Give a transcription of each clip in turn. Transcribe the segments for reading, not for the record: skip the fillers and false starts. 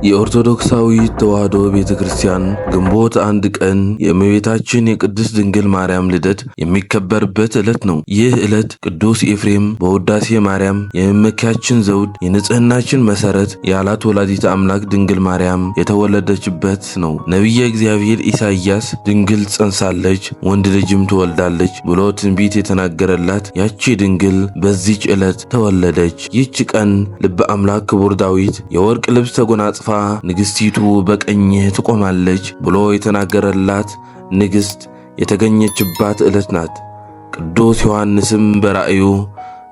የኦርቶዶክሳዊ ተዋሕዶ ቤተ ክርስቲያን ግንቦት 1 ቀን የእመቤታችን የቅድስት ድንግል ማርያም ልደት የሚከበርበት ዕለት ነው። ይህ ዕለት ቅዱስ ኤፍሬም በውዳሴ ማርያም የመመኪያችን ዘውድ የንጽህናችን መሰረት ያላት ወላዲተ አምላክ ድንግል ማርያም የተወለደችበት ነው። ነቢየ እግዚአብሔር ኢሳይያስ ድንግል ጸንሳለች፣ ወንድ ልጅም ትወልዳለች ብሎ ትንቢት የተናገረላት ያቺ ድንግል በዚች ዕለት ተወለደች። ይህች ቀን ልበ አምላክ ክቡር ዳዊት የወርቅ ልብስ ተጎናጽፋ ንግሥቲቱ በቀኝህ ትቆማለች ብሎ የተናገረላት ንግሥት የተገኘችባት ዕለት ናት። ቅዱስ ዮሐንስም በራእዩ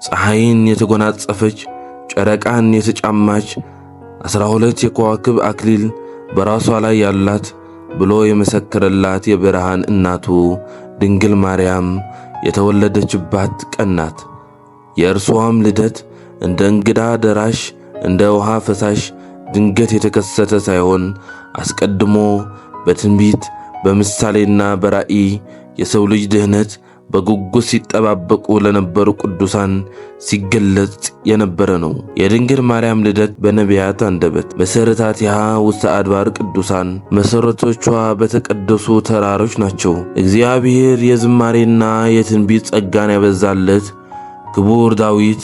ፀሐይን የተጎናጸፈች ጨረቃን የተጫማች 12 የከዋክብ አክሊል በራሷ ላይ ያላት ብሎ የመሰከረላት የብርሃን እናቱ ድንግል ማርያም የተወለደችባት ቀን ናት። የእርሷም ልደት እንደ እንግዳ ደራሽ እንደ ውሃ ፈሳሽ ድንገት የተከሰተ ሳይሆን አስቀድሞ በትንቢት በምሳሌና በራእይ የሰው ልጅ ድህነት በጉጉት ሲጠባበቁ ለነበሩ ቅዱሳን ሲገለጽ የነበረ ነው። የድንግል ማርያም ልደት በነቢያት አንደበት መሠረታቲሃ ውስተ አድባር ቅዱሳን፣ መሠረቶቿ በተቀደሱ ተራሮች ናቸው። እግዚአብሔር የዝማሬና የትንቢት ጸጋን ያበዛለት ክቡር ዳዊት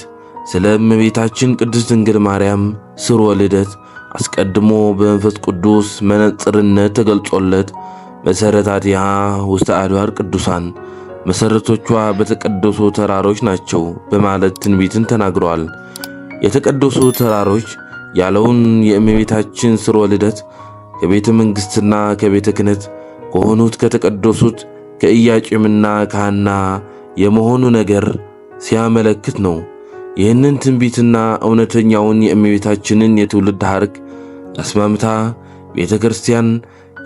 ስለ እመቤታችን ቅድስት ድንግል ማርያም ስርወ ልደት አስቀድሞ በመንፈስ ቅዱስ መነጽርነት ተገልጾለት መሠረታቲሃ ውስተ አድባር ቅዱሳን፣ መሠረቶቿ በተቀደሱ ተራሮች ናቸው በማለት ትንቢትን ተናግረዋል። የተቀደሱ ተራሮች ያለውን የእመቤታችን ስርወ ልደት ከቤተ መንግሥትና ከቤተ ክህነት ከሆኑት ከተቀደሱት ከኢያቄምና ከሐና የመሆኑ ነገር ሲያመለክት ነው። ይህንን ትንቢትና እውነተኛውን የእመቤታችንን የትውልድ ሐረግ አስማምታ ቤተ ክርስቲያን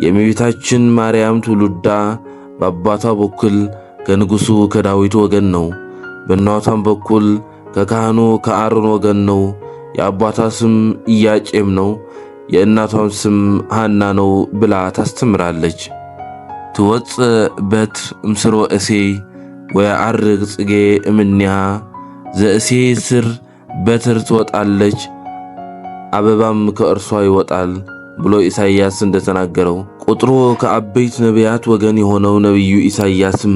የእመቤታችን ማርያም ትውልዳ በአባቷ በኩል ከንጉሡ ከዳዊት ወገን ነው፣ በእናቷም በኩል ከካህኑ ከአሮን ወገን ነው። የአባቷ ስም ኢያቄም ነው፣ የእናቷም ስም ሐና ነው ብላ ታስተምራለች። ትወፅእ በትር እምስሮ እሴይ ወየዐርግ ጽጌ እምኔሃ፣ ዘእሴይ ስር በትር ትወጣለች አበባም ከእርሷ ይወጣል ብሎ ኢሳይያስ እንደተናገረው ቁጥሩ ከአበይት ነቢያት ወገን የሆነው ነቢዩ ኢሳይያስም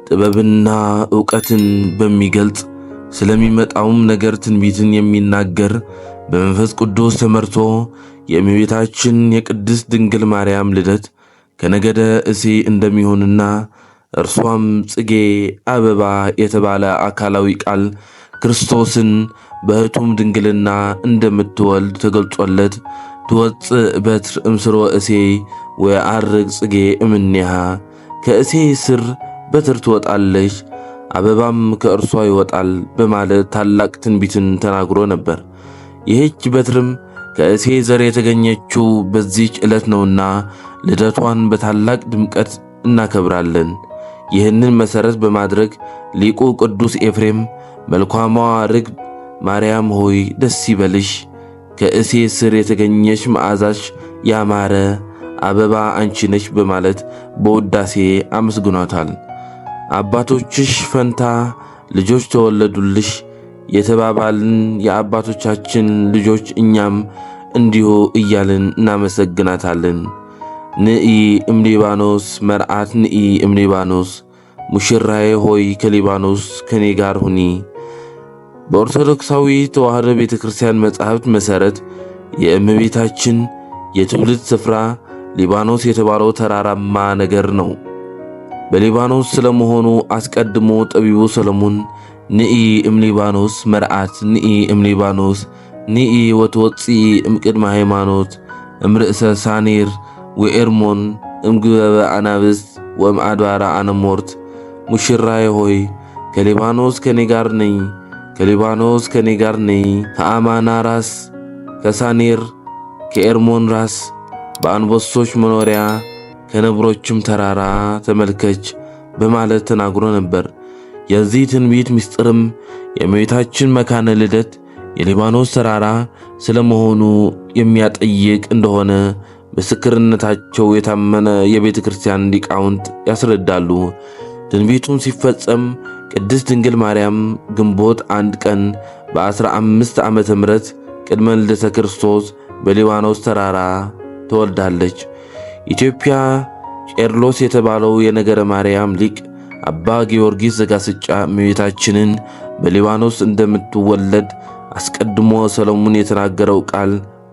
ጥበብና ዕውቀትን በሚገልጽ ስለሚመጣውም ነገር ትንቢትን የሚናገር በመንፈስ ቅዱስ ተመርቶ የእመቤታችን የቅድስት ድንግል ማርያም ልደት ከነገደ እሴይ እንደሚሆንና እርሷም ጽጌ አበባ የተባለ አካላዊ ቃል ክርስቶስን በሕቱም ድንግልና እንደምትወልድ ተገልጾለት ትወፅእ በትር እምስሮ እሴይ ወየዐርግ ጽጌ እምኔሃ፣ ከእሴይ ስር በትር ትወጣለች አበባም ከእርሷ ይወጣል በማለት ታላቅ ትንቢትን ተናግሮ ነበር። ይህች በትርም ከእሴይ ዘር የተገኘችው በዚህች ዕለት ነውና ልደቷን በታላቅ ድምቀት እናከብራለን። ይህንን መሠረት በማድረግ ሊቁ ቅዱስ ኤፍሬም መልካሟ ርግብ ማርያም ሆይ ደስ ይበልሽ፣ ከእሴ ስር የተገኘሽ መዓዛሽ ያማረ አበባ አንቺ ነሽ በማለት በውዳሴ አመስግኗታል። አባቶችሽ ፈንታ ልጆች ተወለዱልሽ የተባባልን የአባቶቻችን ልጆች እኛም እንዲሁ እያልን እናመሰግናታለን። ንኢ እምሊባኖስ መርዓት፣ ንኢ እምሊባኖስ ሙሽራዬ ሆይ ከሊባኖስ ከኔ ጋር ሁኒ። በኦርቶዶክሳዊ ተዋሕዶ ቤተ ክርስቲያን መጻሕፍት መሠረት የእመቤታችን የትውልድ ስፍራ ሊባኖስ የተባለው ተራራማ ነገር ነው። በሊባኖስ ስለመሆኑ አስቀድሞ ጠቢቡ ሰሎሞን ንኢ እምሊባኖስ መርዓት፣ ንኢ እምሊባኖስ ንኢ ወትወፅኢ እምቅድመ ሃይማኖት እምርእሰ ሳኔር ወኤርሞን እምግበበ አናብስት ወእምአድባራ አነሞርት፣ ሙሽራዬ ሆይ ከሊባኖስ ከኔ ጋር ነኝ፣ ከሊባኖስ ከኔ ጋር ነኝ፣ ከአማና ራስ ከሳኔር ከኤርሞን ራስ በአንበሶች መኖሪያ ከነብሮችም ተራራ ተመልከች በማለት ተናግሮ ነበር። የዚህ ትንቢት ምስጢርም የእመቤታችን መካነ ልደት የሊባኖስ ተራራ ስለመሆኑ የሚያጠይቅ እንደሆነ ምስክርነታቸው የታመነ የቤተ ክርስቲያን ሊቃውንት ያስረዳሉ። ትንቢቱም ሲፈጸም ቅድስት ድንግል ማርያም ግንቦት 1 ቀን በ15 ዓመተ ምህረት ቅድመ ልደተ ክርስቶስ በሊባኖስ ተራራ ተወልዳለች። ኢትዮጵያ ቄርሎስ የተባለው የነገረ ማርያም ሊቅ አባ ጊዮርጊስ ዘጋስጫ እመቤታችንን በሊባኖስ እንደምትወለድ አስቀድሞ ሰሎሞን የተናገረው ቃል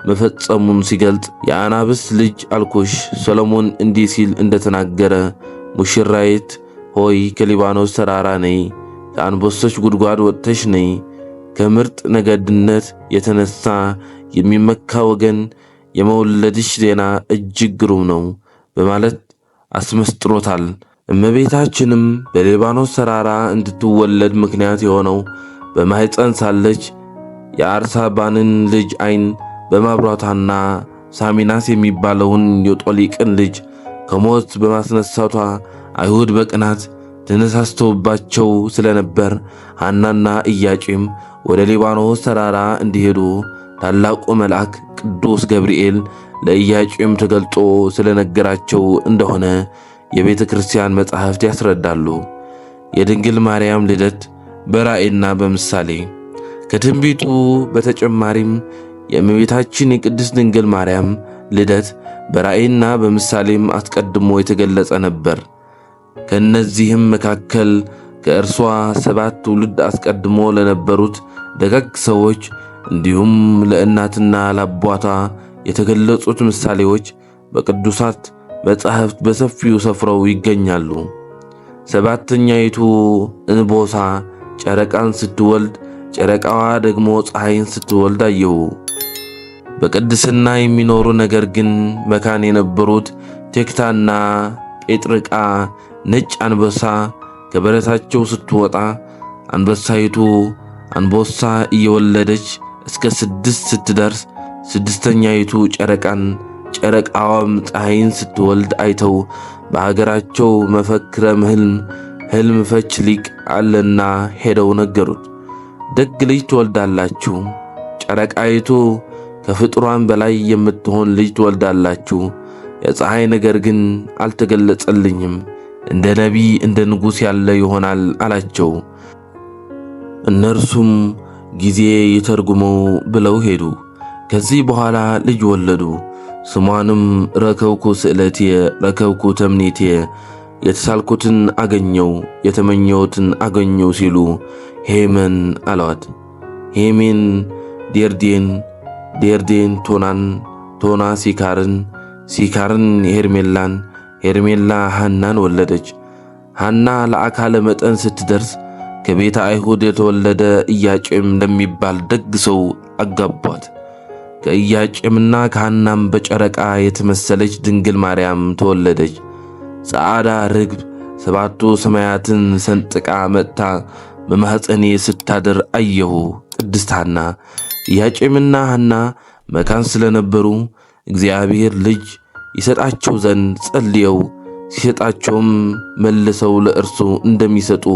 መፈጸሙን ሲገልጽ የአናብስት ልጅ አልኩሽ ሰሎሞን እንዲህ ሲል እንደተናገረ ሙሽራይት ሆይ ከሊባኖስ ተራራ ነይ፣ ከአንበሶች ጉድጓድ ወጥተሽ ነይ። ከምርጥ ነገድነት የተነሳ የሚመካ ወገን የመወለድሽ ዜና እጅግ ግሩም ነው በማለት አስመስጥሮታል። እመቤታችንም በሊባኖስ ተራራ እንድትወለድ ምክንያት የሆነው በማኅፀን ሳለች የአርሳባንን ልጅ ዓይን በማብራቷና ሳሚናስ የሚባለውን የጦሊቅን ልጅ ከሞት በማስነሳቷ አይሁድ በቅናት ተነሳስተውባቸው ስለነበር ሐናና ኢያቄም ወደ ሊባኖስ ተራራ እንዲሄዱ ታላቁ መልአክ ቅዱስ ገብርኤል ለኢያቄም ተገልጦ ስለነገራቸው እንደሆነ የቤተ ክርስቲያን መጻሕፍት ያስረዳሉ። የድንግል ማርያም ልደት በራእይና በምሳሌ ከትንቢቱ በተጨማሪም የእመቤታችን የቅድስት ድንግል ማርያም ልደት በራእይና በምሳሌም አስቀድሞ የተገለጸ ነበር። ከእነዚህም መካከል ከእርሷ 7 ትውልድ አስቀድሞ ለነበሩት ደጋግ ሰዎች እንዲሁም ለእናትና ለአባቷ የተገለጹት ምሳሌዎች በቅዱሳት መጻሕፍት በሰፊው ሰፍረው ይገኛሉ። ሰባተኛይቱ እንቦሳ ጨረቃን ስትወልድ፣ ጨረቃዋ ደግሞ ፀሐይን ስትወልድ አየሁ። በቅድስና የሚኖሩ ነገር ግን መካን የነበሩት ቴክታና ጴጥርቃ ነጭ አንበሳ ከበረታቸው ስትወጣ አንበሳይቱ አንበሳ እየወለደች እስከ 6 ስትደርስ ስድስተኛይቱ ጨረቃን ጨረቃዋም ፀሐይን ስትወልድ አይተው በሀገራቸው መፈክረ ህልም ህልም ፈች ሊቅ አለና ሄደው ነገሩት። ደግ ልጅ ትወልዳላችሁ፣ ጨረቃይቱ ከፍጥሯን በላይ የምትሆን ልጅ ትወልዳላችሁ። የፀሐይ ነገር ግን አልተገለጸልኝም፣ እንደ ነቢይ እንደ ንጉሥ ያለ ይሆናል አላቸው። እነርሱም ጊዜ ይተርጉመው ብለው ሄዱ። ከዚህ በኋላ ልጅ ወለዱ። ስሟንም ረከብኩ ስእለትየ ረከብኩ ተምኔትየ፣ የተሳልኩትን አገኘው የተመኘሁትን አገኘው ሲሉ ሄመን አለዋት። ሄሜን ዴርዴን፣ ዴርዴን ቶናን፣ ቶና ሲካርን፣ ሲካርን ሄርሜላን፣ ሄርሜላ ሐናን ወለደች። ሐና ለአካለ መጠን ስትደርስ ከቤተ አይሁድ የተወለደ ኢያቄም ለሚባል ደግ ሰው አጋቧት። ከኢያቄምና ከሐናም በጨረቃ የተመሰለች ድንግል ማርያም ተወለደች። ጸዓዳ ርግብ 7ቱ ሰማያትን ሰንጥቃ መጥታ በማኅፀኔ ስታድር አየሁ። ቅድስት ሐና። ኢያቄምና ሐና መካን ስለነበሩ እግዚአብሔር ልጅ ይሰጣቸው ዘንድ ጸልየው ሲሰጣቸውም መልሰው ለእርሱ እንደሚሰጡ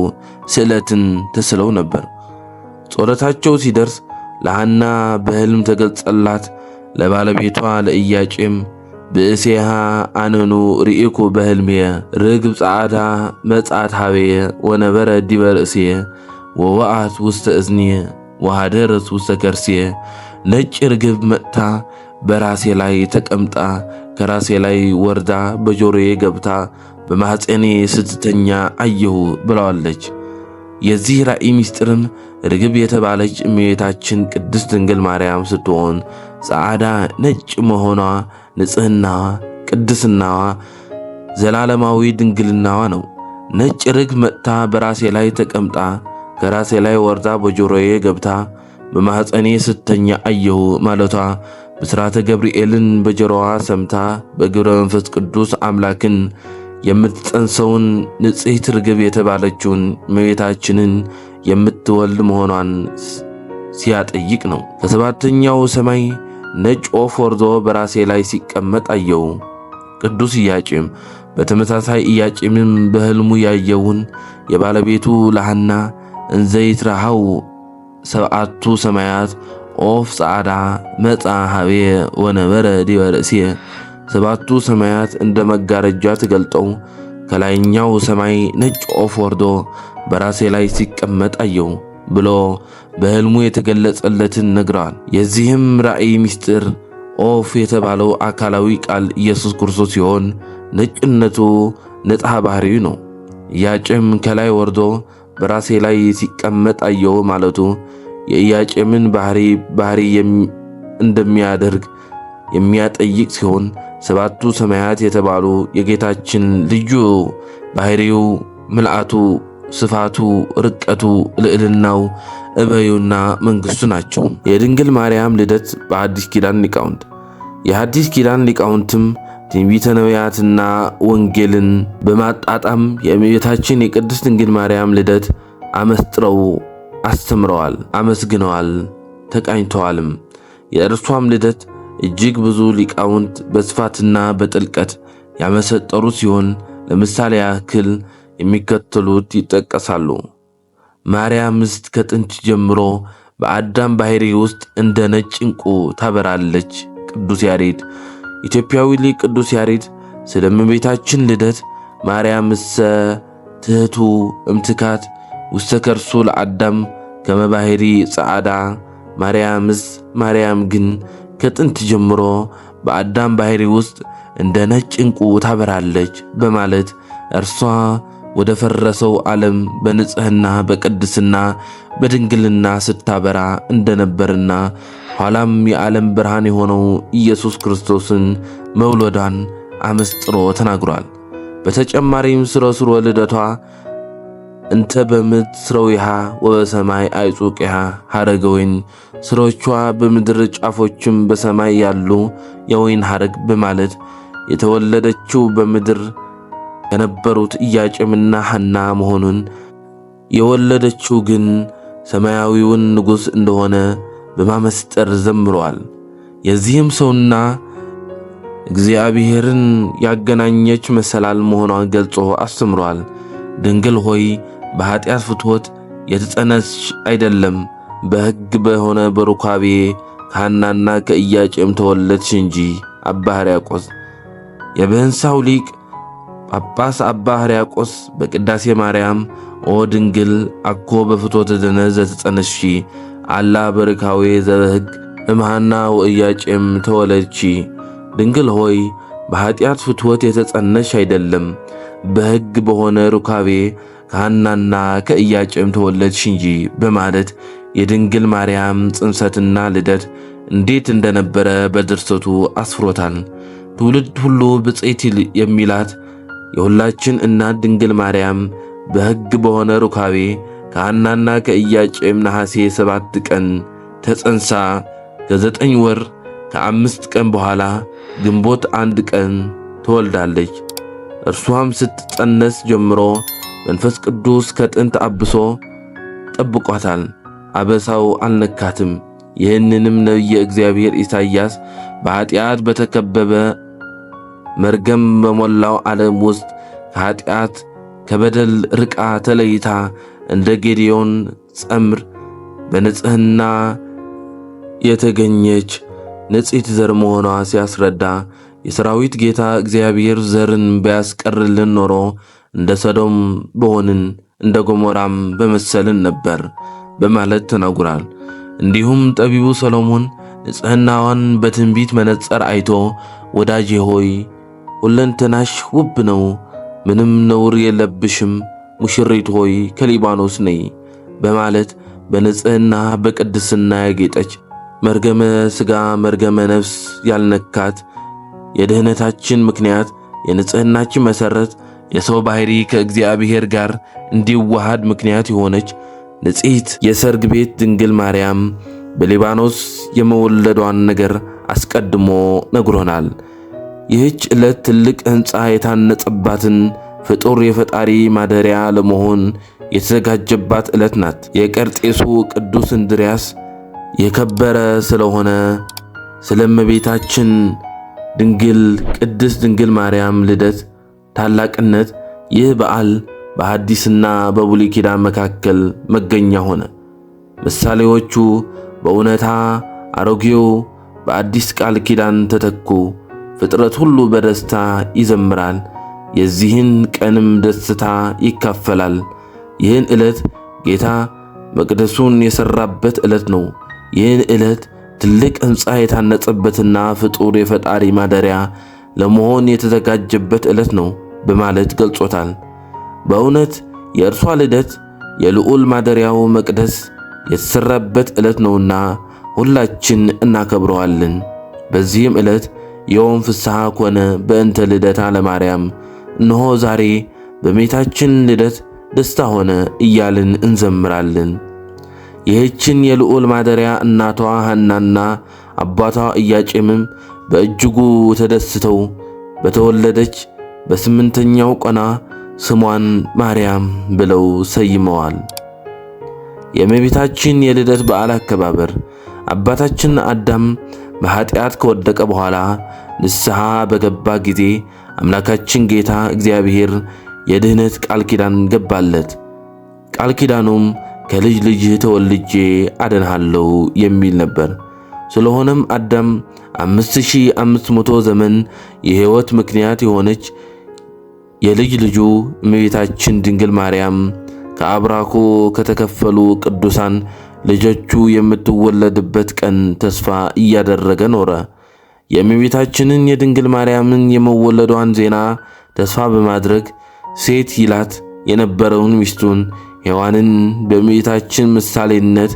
ስዕለትን ተስለው ነበር። ጸሎታቸው ሲደርስ ለሐና በሕልም ተገልጸላት። ለባለቤቷ ለኢያቄም ብእሴሃ አነኑ ርኢኩ በሕልምየ ርግብ ጸዓዳ መጽአት ኀቤየ ወነበረ ዲበ ርእስየ ወወአት ውስተ እዝንየ ወሃደረት ውስተ ከርስየ። ነጭ ርግብ መጥታ በራሴ ላይ ተቀምጣ ከራሴ ላይ ወርዳ በጆሮዬ ገብታ በማኅፀኔ ስትተኛ አየሁ ብለዋለች። የዚህ ራእይ ምስጢርም ርግብ የተባለች እመቤታችን ቅድስት ድንግል ማርያም ስትሆን ጸዓዳ ነጭ መሆኗ ንጽሕናዋ፣ ቅድስናዋ፣ ዘላለማዊ ድንግልናዋ ነው። ነጭ ርግብ መጥታ በራሴ ላይ ተቀምጣ ከራሴ ላይ ወርዳ በጆሮዬ ገብታ በማኅፀኔ ስተኛ አየሁ ማለቷ ብስራተ ገብርኤልን በጆሮዋ ሰምታ በግብረ መንፈስ ቅዱስ አምላክን የምትጸንሰውን ንጽሕት ርግብ የተባለችውን እመቤታችንን የምትወልድ መሆኗን ሲያጠይቅ ነው። ከሰባተኛው ሰማይ ነጭ ወፍ ወርዶ በራሴ ላይ ሲቀመጥ አየው። ቅዱስ ኢያቄም በተመሳሳይ ኢያቄምም በሕልሙ ያየውን የባለቤቱ ለሐና እንዘይትረሃው 7ቱ ሰማያት ዖፍ ጻዕዳ መጽአ ኀቤየ ወነበረ ዲበ ርእስየ። 7ቱ ሰማያት እንደ መጋረጃ ተገልጠው ከላይኛው ሰማይ ነጭ ወፍ ወርዶ በራሴ ላይ ሲቀመጥ አየው ብሎ በሕልሙ የተገለጸለትን ነግረዋል። የዚህም ራእይ ምስጢር ዖፍ የተባለው አካላዊ ቃል ኢየሱስ ክርስቶስ ሲሆን ነጭነቱ ንጽሐ ባህሪው ነው። ኢያቄም ከላይ ወርዶ በራሴ ላይ ሲቀመጥ አየሁ ማለቱ የኢያቄምን ባህሪ ባህሪ እንደሚያደርግ የሚያጠይቅ ሲሆን ሰባቱ ሰማያት የተባሉ የጌታችን ልዩ ባህሪው ምልአቱ፣ ስፋቱ፣ ርቀቱ፣ ልዕልናው፣ እበዩና መንግስቱ ናቸው። የድንግል ማርያም ልደት በሐዲስ ኪዳን ሊቃውንት። የሐዲስ ኪዳን ሊቃውንትም ትንቢተ ነቢያትና ወንጌልን በማጣጣም የእመቤታችን የቅድስት ድንግል ማርያም ልደት አመስጥረው አስተምረዋል፣ አመስግነዋል፣ ተቃኝተዋልም። የእርሷም ልደት እጅግ ብዙ ሊቃውንት በስፋትና በጥልቀት ያመሰጠሩ ሲሆን ለምሳሌ ያክል የሚከተሉት ይጠቀሳሉ። ማርያምስ ከጥንት ጀምሮ በአዳም ባህሪ ውስጥ እንደ ነጭ ዕንቁ ታበራለች። ቅዱስ ያሬድ። ኢትዮጵያዊ ሊቅ ቅዱስ ያሬድ ስለ እመቤታችን ልደት ማርያምሰ ትህቱ እምትካት ውስተ ከርሱ ለአዳም ከመ ባህሪ ጸዓዳ፣ ማርያምስ ማርያም ግን ከጥንት ጀምሮ በአዳም ባህሪ ውስጥ እንደ ነጭ ዕንቁ ታበራለች በማለት እርሷ ወደ ፈረሰው ዓለም በንጽህና በቅድስና በድንግልና ስታበራ እንደነበርና ኋላም የዓለም ብርሃን የሆነው ኢየሱስ ክርስቶስን መውለዷን አመስጥሮ ተናግሯል። በተጨማሪም ስለ ሥርወ ልደቷ እንተ በምድር ስረዊሃ ወበሰማይ አይጹቅሃ ሐረገ ወይን፣ ስሮቿ በምድር ጫፎችም በሰማይ ያሉ የወይን ሐረግ በማለት የተወለደችው በምድር ከነበሩት ኢያቄምና ሐና መሆኑን፣ የወለደችው ግን ሰማያዊውን ንጉሥ እንደሆነ በማመስጠር ዘምረዋል። የዚህም ሰውና እግዚአብሔርን ያገናኘች መሰላል መሆኗን ገልጾ አስተምሯል። ድንግል ሆይ፣ በኃጢአት ፍትወት የተጸነስሽ አይደለም፣ በሕግ በሆነ በሩካቤ ከሐናና ከኢያቄም ተወለድሽ እንጂ። አባ ሕርያቆስ። የብህንሳው ሊቅ ጳጳስ አባ ሕርያቆስ በቅዳሴ ማርያም ኦ ድንግል፣ አኮ በፍትወተ ደነዝ ዘተጸነስሺ፣ አላ በርካዌ ዘበሕግ እምሃና ወኢያቄም ተወለድሺ። ድንግል ሆይ፣ በኃጢአት ፍትወት የተጸነሽ አይደለም፣ በሕግ በሆነ ሩካቤ ከሐናና ከኢያቄም ተወለድሽ እንጂ በማለት የድንግል ማርያም ጽንሰትና ልደት እንዴት እንደነበረ በድርሰቱ አስፍሮታል። ትውልድ ሁሉ ብፅዕት የሚላት የሁላችን እናት ድንግል ማርያም በሕግ በሆነ ሩካቤ ከሐናና ከኢያቄም ነሐሴ 7 ቀን ተጸንሳ ከ9 ወር ከ5 ቀን በኋላ ግንቦት 1 ቀን ተወልዳለች። እርሷም ስትጸነስ ጀምሮ መንፈስ ቅዱስ ከጥንት አብሶ ጠብቋታል፣ አበሳው አልነካትም። ይህንንም ነቢየ እግዚአብሔር ኢሳይያስ በኃጢአት በተከበበ መርገም በሞላው ዓለም ውስጥ ከኃጢአት ከበደል ርቃ ተለይታ እንደ ጌዴዎን ጸምር በንጽሕና የተገኘች ንጽሕት ዘር መሆኗ ሲያስረዳ፣ የሰራዊት ጌታ እግዚአብሔር ዘርን ቢያስቀርልን ኖሮ እንደ ሰዶም በሆንን፣ እንደ ገሞራም በመሰልን ነበር በማለት ተናግሯል። እንዲሁም ጠቢቡ ሰሎሞን ንጽሕናዋን በትንቢት መነጽር አይቶ ወዳጄ ሆይ፣ ሁለንተናሽ ውብ ነው፣ ምንም ነውር የለብሽም፣ ሙሽሪት ሆይ ከሊባኖስ ነይ በማለት በንጽሕና በቅድስና ያጌጠች፣ መርገመ ሥጋ መርገመ ነፍስ ያልነካት፣ የድህነታችን ምክንያት፣ የንጽሕናችን መሠረት፣ የሰው ባህሪ ከእግዚአብሔር ጋር እንዲዋሃድ ምክንያት የሆነች ንጽሕት የሰርግ ቤት ድንግል ማርያም በሊባኖስ የመወለዷን ነገር አስቀድሞ ነግሮናል። ይህች ዕለት ትልቅ ሕንፃ የታነጸባትን ፍጡር የፈጣሪ ማደሪያ ለመሆን የተዘጋጀባት ዕለት ናት። የቀርጤሱ ቅዱስ እንድርያስ የከበረ ስለሆነ ስለ እመቤታችን ድንግል ቅድስት ድንግል ማርያም ልደት ታላቅነት ይህ በዓል በሐዲስና በብሉይ ኪዳን መካከል መገኛ ሆነ። ምሳሌዎቹ በእውነታ አሮጌው በአዲስ ቃል ኪዳን ተተኩ። ፍጥረት ሁሉ በደስታ ይዘምራል፣ የዚህን ቀንም ደስታ ይካፈላል። ይህን ዕለት ጌታ መቅደሱን የሠራበት ዕለት ነው። ይህን ዕለት ትልቅ ሕንፃ የታነጸበትና ፍጡር የፈጣሪ ማደሪያ ለመሆን የተዘጋጀበት ዕለት ነው በማለት ገልጾታል። በእውነት የእርሷ ልደት የልዑል ማደሪያው መቅደስ የተሰራበት ዕለት ነውና ሁላችን እናከብረዋለን። በዚህም ዕለት ዮም ፍስሐ ኮነ በእንተ ልደታ ለማርያም፣ እነሆ ዛሬ በእመቤታችን ልደት ደስታ ሆነ እያልን እንዘምራለን። ይህችን የልዑል ማደሪያ እናቷ ሐናና አባቷ ኢያቄምም በእጅጉ ተደስተው በተወለደች በስምንተኛው ቀኗ ስሟን ማርያም ብለው ሰይመዋል። የእመቤታችን የልደት በዓል አከባበር አባታችን አዳም በኃጢአት ከወደቀ በኋላ ንስሐ በገባ ጊዜ አምላካችን ጌታ እግዚአብሔር የድኅነት ቃል ኪዳን ገባለት። ቃል ኪዳኑም ከልጅ ልጅህ ተወልጄ አድንሃለሁ የሚል ነበር። ስለሆነም አዳም 5500 ዘመን የሕይወት ምክንያት የሆነች የልጅ ልጁ እመቤታችን ድንግል ማርያም ከአብራኩ ከተከፈሉ ቅዱሳን ልጆቹ የምትወለድበት ቀን ተስፋ እያደረገ ኖረ። የእመቤታችንን የድንግል ማርያምን የመወለዷን ዜና ተስፋ በማድረግ ሴት ይላት የነበረውን ሚስቱን ሔዋንን በእመቤታችን ምሳሌነት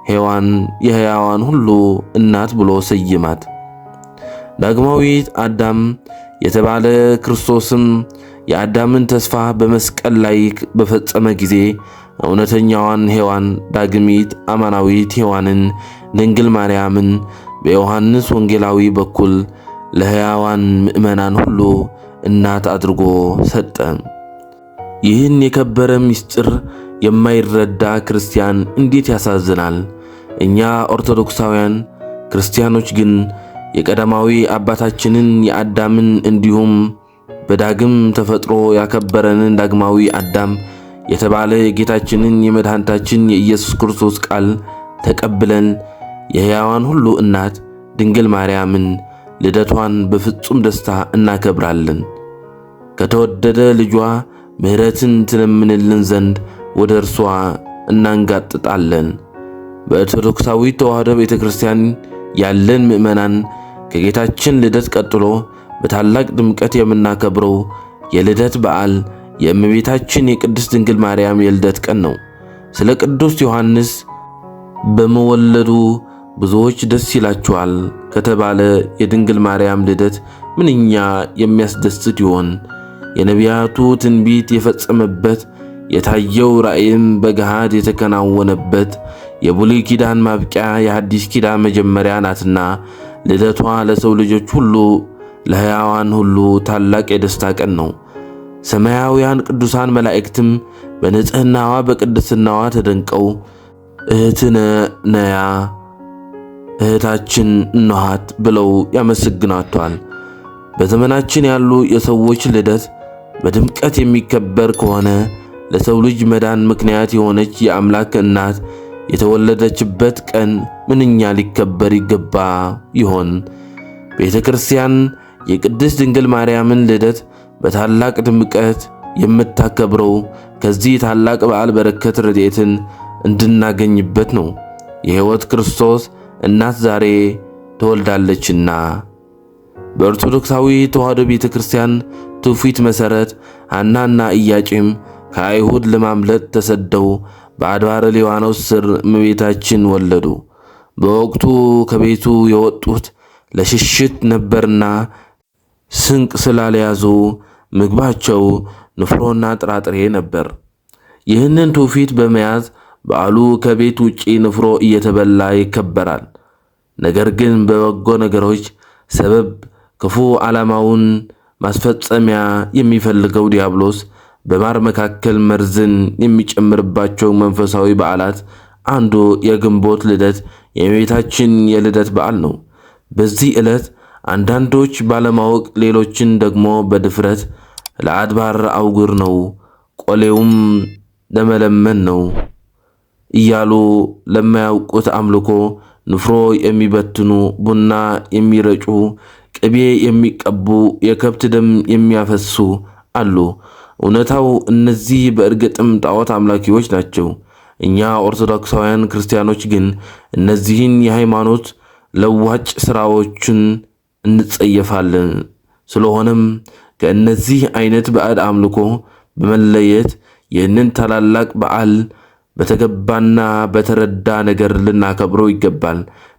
ሔዋን የሕያዋን ሁሉ እናት ብሎ ሰይማት። ዳግማዊት አዳም የተባለ ክርስቶስም የአዳምን ተስፋ በመስቀል ላይ በፈጸመ ጊዜ እውነተኛዋን ሔዋን ዳግሚት አማናዊት ሔዋንን ድንግል ማርያምን በዮሐንስ ወንጌላዊ በኩል ለሕያዋን ምእመናን ሁሉ እናት አድርጎ ሰጠ። ይህን የከበረ ምስጢር የማይረዳ ክርስቲያን እንዴት ያሳዝናል! እኛ ኦርቶዶክሳውያን ክርስቲያኖች ግን የቀዳማዊ አባታችንን የአዳምን እንዲሁም በዳግም ተፈጥሮ ያከበረንን ዳግማዊ አዳም የተባለ የጌታችንን የመድኃኒታችን የኢየሱስ ክርስቶስ ቃል ተቀብለን የሕያዋን ሁሉ እናት ድንግል ማርያምን ልደቷን በፍጹም ደስታ እናከብራለን። ከተወደደ ልጇ ምሕረትን ትለምንልን ዘንድ ወደ እርሷ እናንጋጥጣለን። በኦርቶዶክሳዊት ተዋሕዶ ቤተ ክርስቲያን ያለን ምእመናን ከጌታችን ልደት ቀጥሎ በታላቅ ድምቀት የምናከብረው የልደት በዓል የእመቤታችን የቅድስት ድንግል ማርያም የልደት ቀን ነው። ስለ ቅዱስ ዮሐንስ በመወለዱ ብዙዎች ደስ ይላቸዋል ከተባለ የድንግል ማርያም ልደት ምንኛ የሚያስደስት ይሆን? የነቢያቱ ትንቢት የፈጸመበት፣ የታየው ራእይም በገሃድ የተከናወነበት፣ የብሉይ ኪዳን ማብቂያ የሐዲስ ኪዳን መጀመሪያ ናትና ልደቷ ለሰው ልጆች ሁሉ ለሕያዋን ሁሉ ታላቅ የደስታ ቀን ነው። ሰማያውያን ቅዱሳን መላእክትም በንጽሕናዋ በቅድስናዋ ተደንቀው እህትነ ነያ እህታችን እነኋት ብለው ያመሰግናቷል። በዘመናችን ያሉ የሰዎች ልደት በድምቀት የሚከበር ከሆነ ለሰው ልጅ መዳን ምክንያት የሆነች የአምላክ እናት የተወለደችበት ቀን ምንኛ ሊከበር ይገባ ይሆን? ቤተ ክርስቲያን የቅድስት ድንግል ማርያምን ልደት በታላቅ ድምቀት የምታከብረው ከዚህ ታላቅ በዓል በረከት ረድኤትን እንድናገኝበት ነው። የሕይወት ክርስቶስ እናት ዛሬ ተወልዳለችና። በኦርቶዶክሳዊ ተዋሕዶ ቤተ ክርስቲያን ትውፊት መሠረት ሐናና ኢያቄም ከአይሁድ ለማምለጥ ተሰደው በአድባረ ሊባኖስ ስር እመቤታችን ወለዱ። በወቅቱ ከቤቱ የወጡት ለሽሽት ነበርና ስንቅ ስላልያዙ ምግባቸው ንፍሮና ጥራጥሬ ነበር። ይህንን ትውፊት በመያዝ በዓሉ ከቤት ውጪ ንፍሮ እየተበላ ይከበራል። ነገር ግን በበጎ ነገሮች ሰበብ ክፉ ዓላማውን ማስፈጸሚያ የሚፈልገው ዲያብሎስ በማር መካከል መርዝን የሚጨምርባቸው መንፈሳዊ በዓላት አንዱ የግንቦት ልደት የእመቤታችን የልደት በዓል ነው። በዚህ ዕለት አንዳንዶች ባለማወቅ ሌሎችን ደግሞ በድፍረት ለአድባር አውግር ነው፣ ቆሌውም ለመለመን ነው እያሉ ለማያውቁት አምልኮ ንፍሮ የሚበትኑ፣ ቡና የሚረጩ፣ ቅቤ የሚቀቡ፣ የከብት ደም የሚያፈሱ አሉ። እውነታው እነዚህ በእርግጥም ጣዖት አምላኪዎች ናቸው። እኛ ኦርቶዶክሳውያን ክርስቲያኖች ግን እነዚህን የሃይማኖት ለዋጭ ሥራዎችን እንጸየፋለን። ስለሆነም ከእነዚህ አይነት ባዕድ አምልኮ በመለየት ይህንን ታላላቅ በዓል በተገባና በተረዳ ነገር ልናከብረው ይገባል።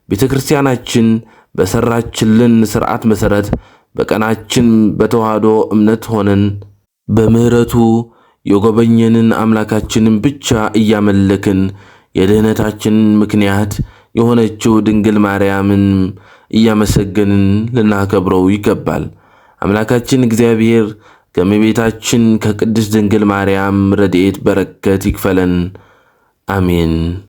ቤተ ክርስቲያናችን በሰራችልን ሥርዓት መሠረት በቀናችን በተዋህዶ እምነት ሆነን በምሕረቱ የጎበኘንን አምላካችንን ብቻ እያመለክን የድኅነታችን ምክንያት የሆነችው ድንግል ማርያምን እያመሰገንን ልናከብረው ይገባል። አምላካችን እግዚአብሔር ከእመቤታችን ከቅድስት ድንግል ማርያም ረድኤት በረከት ይክፈለን። አሜን።